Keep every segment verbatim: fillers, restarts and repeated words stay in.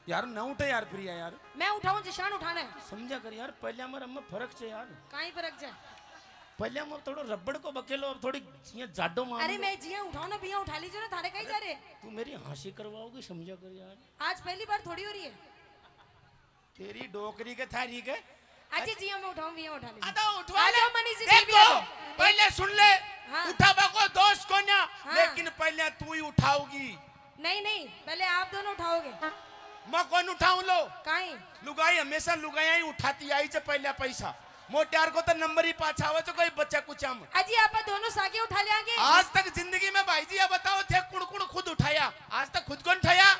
यार ना उठे यार प्रिया यार। मैं उठाऊं जिशान उठाना है। समझा कर यार, पहले हमारे में फर्क छे यार। काई फर्क छे? पहले हम थोड़ा रबड़ को बकेलो, अब थोड़ी जिया जाडो मार अरे लो। मैं जिया उठाऊं ना, बिया उठा लीजिए ना, थारे कहीं जा रहे। तू मेरी हंसी करवाओगी, समझा कर यार। आज पहली बार थोड़ी हो रही है। तेरी डोकरी के थारी के। अच्छा जिया मैं उठाऊं, बिया उठा लीजिए। अदा उठवा आ ले। जाओ मनीष जी, देखो, भी आ जाओ। पहले सुन ले। हाँ। उठावा को दोष कोन्या, हाँ। लेकिन पहले तू ही उठाओगी। नहीं, नहीं, पहले आप दोनों उठाओगे। मैं कौन उठाऊं लो? काई? लुगाई हमेशा लुगाइयां ही उठाती आई छे पहला पैसा। मोट्यार को तो नंबर ही पाछा आवे छे कोई बच्चा कुचा में। अजी आप दोनों सागे उठा ले आगे। आज तक जिंदगी में भाई जी ये बताओ थे कुण कुण खुद उठाया? आज तक खुद कौन उठाया?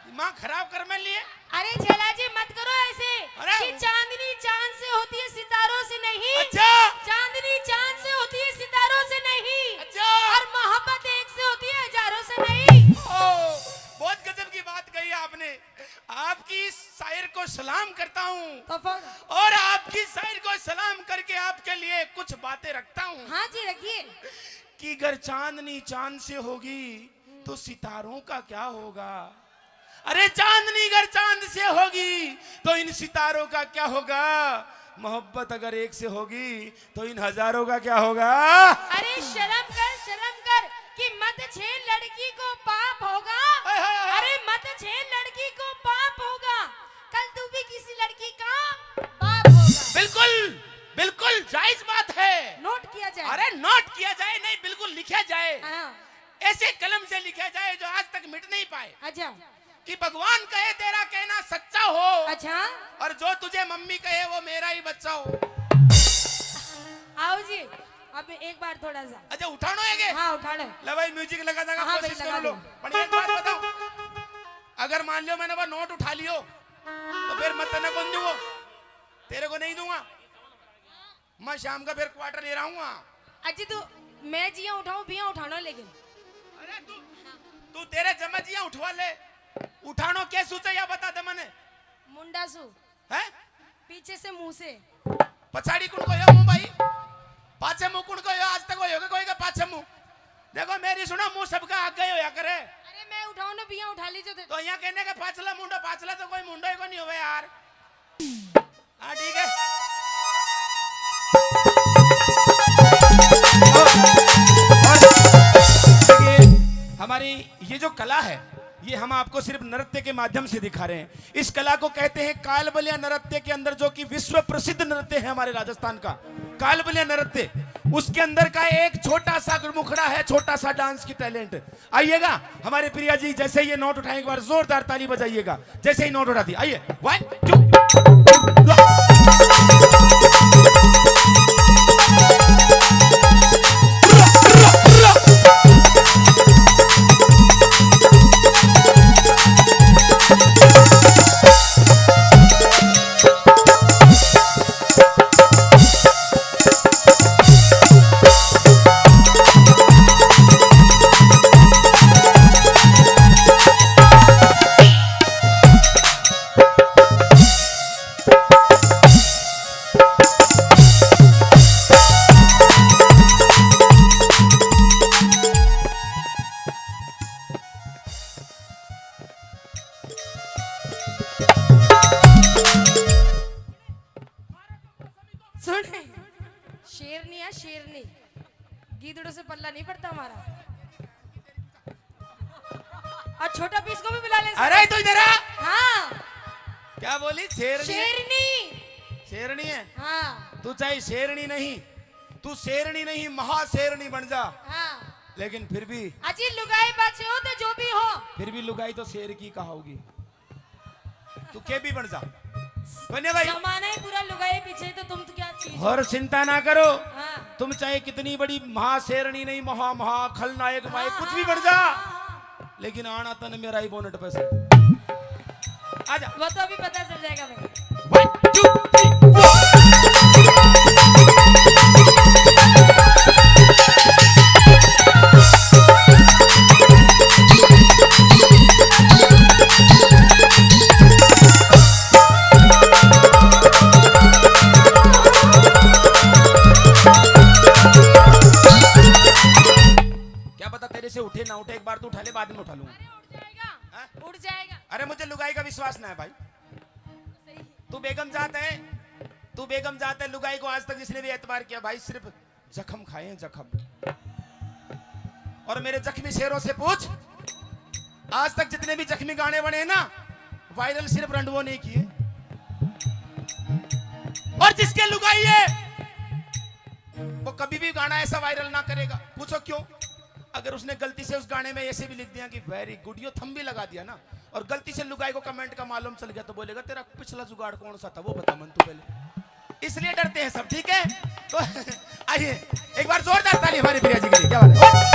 दिमाग खराब कर में लिए। अरे झेला जी मत करो ऐसे अरे कि चांदनी चांद से होती है सितारों से नहीं। अच्छा। चांदनी चांद से होती है सितारों से नहीं। अच्छा। और मोहब्बत एक से होती है हजारों से नहीं। ओ, बहुत गजब की बात कही आपने। आपकी इस शायर को सलाम करता हूँ तो फिर? और आपकी शायर को सलाम करके आपके लिए कुछ बातें रखता हूँ। हाँ जी रखिए। कि अगर चांदनी चांद से होगी तो सितारों का क्या होगा? अरे चांदनी अगर चांद से होगी तो इन सितारों का क्या होगा? मोहब्बत अगर एक से होगी तो इन हजारों का क्या होगा? अरे शर्म कर, शर्म कर कि मत छेड़ लड़की को पाप होगा। हाय, हाय, हाय। अरे मत छेड़ लड़की को पाप होगा, कल तू भी किसी लड़की का बाप होगा। बिल्कुल, बिल्कुल जायज बात है। नोट किया जाए। अरे नोट किया जाए नहीं, बिल्कुल लिखा जाए। हाँ। ऐसे कलम से लिखा जाए जो आज तक मिट नहीं पाए। अच्छा। कि भगवान कहे तेरा कहना सच्चा हो। अच्छा। और जो तुझे मम्मी कहे वो मेरा ही बच्चा हो। आओ जी, अब एक बार थोड़ा सा। अच्छा उठानो है के? हाँ उठानो है। ले भाई म्यूजिक लगा देगा, हाँ कोशिश भाई, लगा कर लो। दो। पर एक बात बताओ, अगर मान लो मैंने वो नोट उठा लियो तो फिर मैं तने कौन दूंगा? तेरे को नहीं दूंगा। मैं शाम का फिर क्वार्टर ले रहा हूँ। अजी तू, मैं जिया उठाऊं बिया उठानो लेकिन। अरे तू, तू तेरे जमा जिया उठवा ले। उठानो के सूचे या बता दे मने। मुंडा सू। हैं? पीछे से मुंह से। पछाड़ी कुण को यो मुंह भाई? पाछे मुंह कुण को यो? आज तक वो योगे कोई का पाछे मुंह? देखो मेरी सुनो, मुंह सबका आगे ही होया करे। अरे मैं उठाऊं ना बिया उठा लीजिए तो। तो यहाँ कहने के पाछला मुंडो, पाछला तो कोई मुंडो ही को नहीं होवे यार। हाँ, ठीक है। और, और देखिए, हमारी ये जो कला है, ये हम आपको सिर्फ नृत्य के माध्यम से दिखा रहे हैं। इस कला को कहते हैं कालबलिया नृत्य के अंदर, जो कि विश्व प्रसिद्ध नृत्य है हमारे राजस्थान का, कालबलिया नृत्य। उसके अंदर का एक छोटा सा मुखड़ा है, छोटा सा डांस की टैलेंट। आइएगा हमारे प्रिया जी, जैसे ये नोट उठाएं एक बार जोरदार ताली बजाइएगा। जैसे ही नोट उठाती, आइए, वन टू। सुन, शेरनी है शेरनी, गीदड़ों से पल्ला नहीं पड़ता हमारा। और छोटा पीस को भी बुला ले। अरे तू इधर आ। हाँ। क्या बोली? शेरनी है? शेरनी। शेरनी है? हाँ। तू चाहे शेरनी नहीं, तू शेरनी नहीं, महाशेरनी बन जा। हाँ। लेकिन फिर भी अजी लुगाई बचे हो तो जो भी हो, फिर भी लुगाई तो शेर की कहाओगी। तू के भी बन जा। बने भाई। जमाना ही पूरा लुगाई पीछे, तो तुम तो क्या चीज हो? और चिंता ना करो। हाँ। तुम चाहे कितनी बड़ी महाशेरनी नहीं, महा, महा खलनायक, मायक, हाँ, कुछ भी बन जा। हाँ, हाँ, हाँ। लेकिन आना तन मेरा ही बोनट पे से। आजा। वो तो अभी पता चल जाएगा भाई। One, two, three, four। क्या पता तेरे से उठे ना उठे, एक बार तू उठा ले, बाद में उठा लूंगा। अरे उठ जाएगा, हाँ? उठ जाएगा। अरे मुझे लुगाई का विश्वास ना है भाई। तू बेगम जात है, तू बेगम जात है, लुगाई को आज तक जिसने भी एतबार किया भाई, सिर्फ जख्म खाए हैं, जख्म। और मेरे जख्मी शेरों से पूछ, आज तक जितने भी जख्मी गाने बने हैं ना, वायरल सिर्फ रंडुओं ने किए। और जिसके लुगाई है, वो कभी भी गाना ऐसा वायरल ना करेगा। पूछो क्यों? अगर उसने गलती से उस गाने में ऐसे भी लिख दिया कि "वेरी गुड", यो थम भी लगा दिया ना, और गलती से लुगाई को कमेंट का मालूम चल गया, तो बोलेगा, "तेरा पिछला जुगाड़ कौन सा था, वो बता मन तू पहले।" इसलिए डरते हैं सब, ठीक है? तो आइए, एक बार जोरदार ताली हमारे प्रिया जी के लिए। क्या बात है?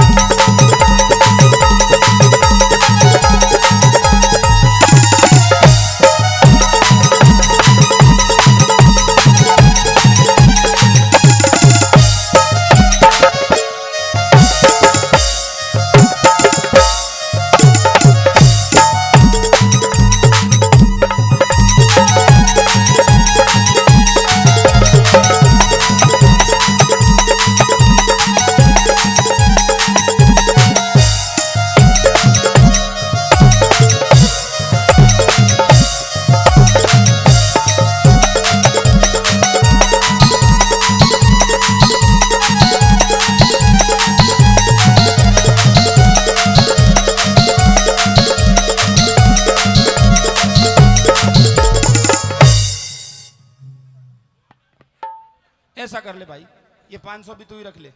ऐसा कर ले भाई, ये पाँच सौ भी तू ही रख ले।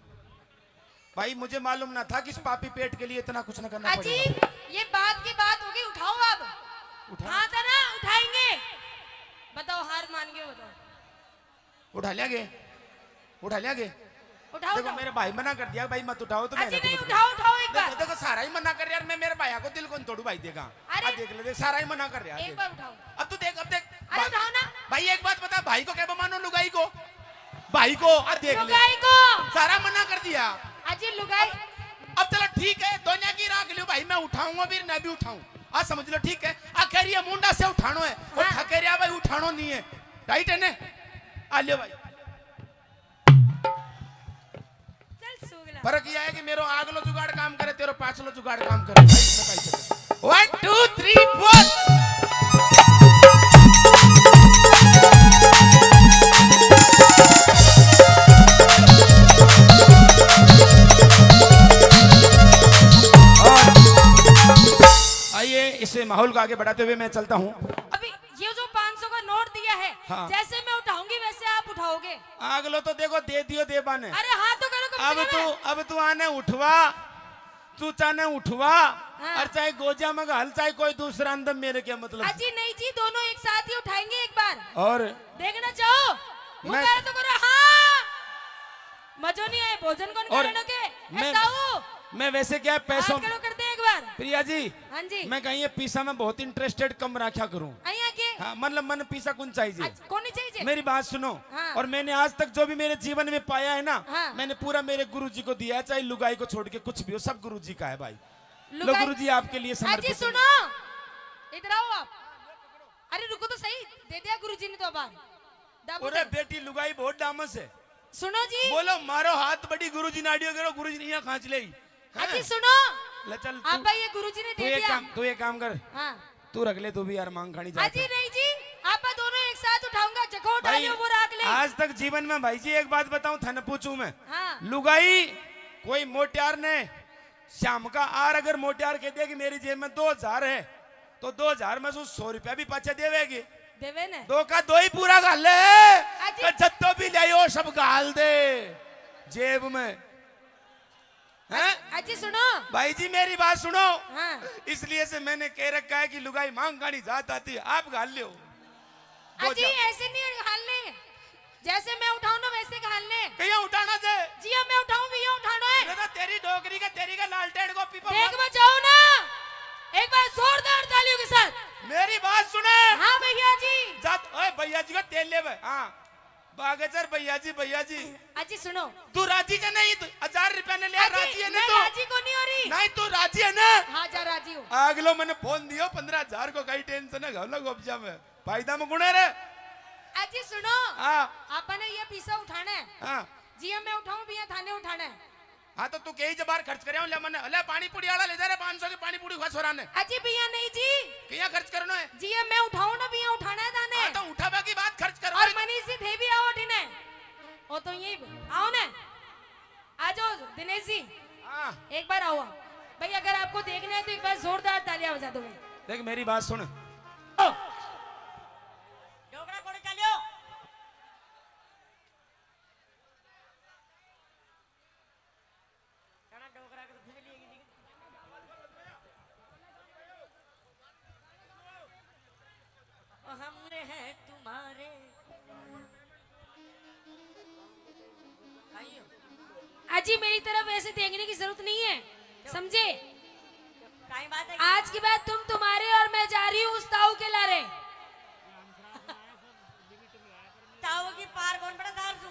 भाई, मुझे मालूम ना था कि इस पापी पेट के लिए इतना कुछ ना करना अजी, पड़ेगा। ये बात की बात होगी, उठाओ अब। उठा। हाँ था ना, उठाएंगे। बताओ, हार मान गए, बताओ। उठा लिया गे? उठा लिया गे? उठाओ, देखो, उठाओ। मेरे भाई मना कर दिया, भाई मत उठाओ, तो अजी, मैं नहीं, उठाओ, उठाओ एक देखो, बार। देखो, सारा ही मना कर रहा यार, मैं मेरे भाइया को दिल कौन तोड़ू भाई, देगा। अरे, आ देख ले, देख, सारा ही मना कर रहा है, एक देख। बार उठाओ। अब तू देख, अब देख, अरे, भाई, उठाओ ना। भाई, एक बात बता, भाई को क्या मानो, लुगाई को? भाई को, आ देख ले। लुगाई को। सारा मना कर दिया। अजी, लुगाई। अब, अब चलो, ठीक है, दोनों की राख लियो भाई, मैं उठाऊंगा भी, मैं भी उठाऊं। आ समझ लो, ठीक है, आ कह रही है मुंडा से उठानो है, और हाँ। खा कह रहा भाई उठानो नहीं है, राइट है ने? आ लियो भाई। चल सुगला। फर्क यह है कि मेरो आगलो जुगाड़ काम करे, तेरो पाछलो जुगाड़ काम करे। भाई, इसमें काई फर्क है? One, two, three, four। और आइए, इस माहौल को आगे बढ़ाते हुए मैं चलता हूँ। अभी ये जो पाँच सौ का नोट दिया है, हाँ। जैसे मैं उठाऊंगी वैसे आप उठाओगे। आगलो तो देखो दे दियो देबा ने। अरे हाँ तो करो कम से अब कम। तू, अब तू आने उठवा, तू चाहे उठवा, हाँ। और चाहे गोजा में घाल, चाहे कोई दूसरा अंदर, मेरे क्या मतलब? अजी नहीं जी, दोनों एक साथ ही उठाएंगे एक बार। और देखना चाहो, मैं हुकार तो करो, हाँ। मजो नहीं आए, भोजन कौन और करने के? ए, मैं, ताऊ। मैं वैसे क्या है, पैसों हाथ खड़ो कर दे एक बार। प्रिया जी, हाँ जी। मैं कहीं ये पीसा में बहुत इंटरेस्टेड कम रखा करूं। अइया के? हाँ, मतलब मन पीसा कौन चाहिए? अच्छा, कौन नहीं चाहिए? मेरी बात सुनो। हाँ। और मैंने आज तक जो भी मेरे जीवन में पाया है ना, हाँ। मैंने पूरा मेरे गुरुजी को दिया है, चाहे लुगाई को छोड़ के कुछ भी हो, सब गुरुजी का है भाई। लो लुगाई गुरुजी, आपके लिए समर्पित है। अजी सुनो, इधर आओ आप। अरे रुको तो सही, दे दिया गुरुजी ने तो बार। दाबो अरे दे। बेटी लुगाई बहुत डामस है। सुनो जी। बोलो, मारो हाथ बड़ी गुरुजी नाडियो करो, गुरुजी ने यहाँ खांच ले। अजी हैं? सुनो। ले चल, तू, आप ये गुरुजी ने तू दे एक दिया। काम, तू एक काम कर। हाँ। तू रख ले, तू भी यार मांग खानी चाहता अजी है। नहीं जी, आप दोनों एक साथ उठाऊंगा, जखो उठा भाई, लियो, वो रख ले। आज तक जीवन में भाई जी एक बात बताऊं, थने पूछूं मैं। हाँ। लुगाई, कोई मोटियार ने शाम का आर अगर मोटियार कह दिया कि मेरी जेब में दो हजार है, तो दो हजार में से सौ रुपया भी पाछे देवेगी। देवे ने। दो का दो ही पूरा घाल ले। अजी। तो जत्तो भी ले आयो, सब घाल दे जेब में। हैं? अजी सुनो। भाई जी मेरी बात सुनो। हाँ। इसलिए से मैंने कह रखा है कि लुगाई मांग गानी जात आती है, आप घाल लो। दो अजी हजार। ऐसे नहीं घालने। जैसे मैं उठाऊं ना वैसे घालने। कहीं उठाना से? जी हाँ, मैं उठाऊं भी ये उठाना है। ये तो तेरी डोकरी का, तेरी का लालटेन को पीपा देख मत। बचाओ ना। एक बार जोरदार तालियों के साथ। मेरी बात सुने। हाँ भैया जी। जात, ओए भैया जी का तेल ले बे। हाँ। बागेसर भैया जी, भैया जी। अजी सुनो। तू राजी जे नहीं, तू हजार रुपया ने ले, अजी, राजी है ना मैं तू? राजी को नहीं हो रही। नहीं, तू राजी है ना? हाँ, जा राजी हूँ। अगलो मैंने फोन दियो, पन्द्रह हजार को, कई टेंशन है, घालो गोपजा में। फायदा में गुण है रे। अजी सुनो। हाँ। आपने ये पीसा उठाना है। हाँ। जी, मैं उठाऊं भी है, थाने उठाना है। हाँ, तो तू कई जबार खर्च करे ले मने, ले पानी पूरी वाला ले जा रे, पाँच सौ की पानी पूरी खा छोरा ने। अजी भैया नहीं जी। किया खर्च करनो है? जी, ये मैं उठाऊं ना भैया, उठाना है थाने। हाँ, तो उठावा की बात खर्च करो। और मनीष जी थे भी आओ ठीक है। ओ तो ये आओ ना। आ जाओ दिनेश जी। हाँ। एक बार आओ आप। भाई अगर आपको देखना है तो एक बार जोरदार तालियां बजा दो भाई। देख मेरी बात सुन। डोगरा कोड़े चलियो। कणा डोगरा के तो फिर लिए की। ओ हमने हैं तुम्हारे। आइयो। अजी मेरी तरफ ऐसे देखने की जरूरत नहीं है, समझे? काई बात है? आज के बाद तुम तुम्हारे और मैं जा रही हूँ उस ताऊ के लारे। ताऊ की पार कौन बड़ा दार तू?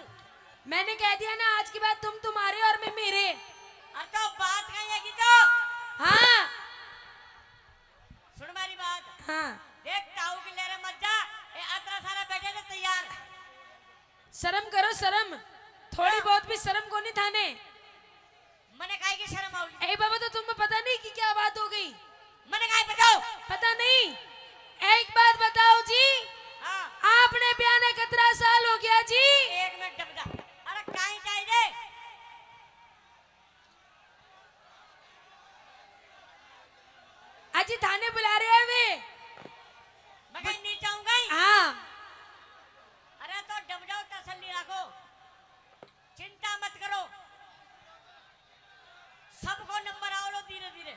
मैंने कह दिया ना, आज के बाद तुम तुम्हारे और मैं मेरे। अरे तो बात कही है कि तो? हाँ। सुन मारी बात। हाँ। देख ताऊ की लेरे मत जा, ये अतरा सारा बैठे थे तैयार। शर्म करो शर्म, थोड़ी हाँ। बहुत भी शर्म को नहीं थाने। मने काहे की शर्म आउली? ए बाबा, तो तुम्हें पता नहीं कि क्या बात हो गई? मने काहे बताओ? पता नहीं। एक बात बताओ जी, हाँ। आपने ब्याह ने कितना साल हो गया जी? एक मिनट डब जा। अरे काहे चाहिए? अजी थाने बुला रहे हैं वे। मैं कहीं नहीं जाऊंगा ही। हाँ। अरे तो डब जाओ, तसल्ली रखो, चिंता मत करो, सबको नंबर आओ लो धीरे धीरे।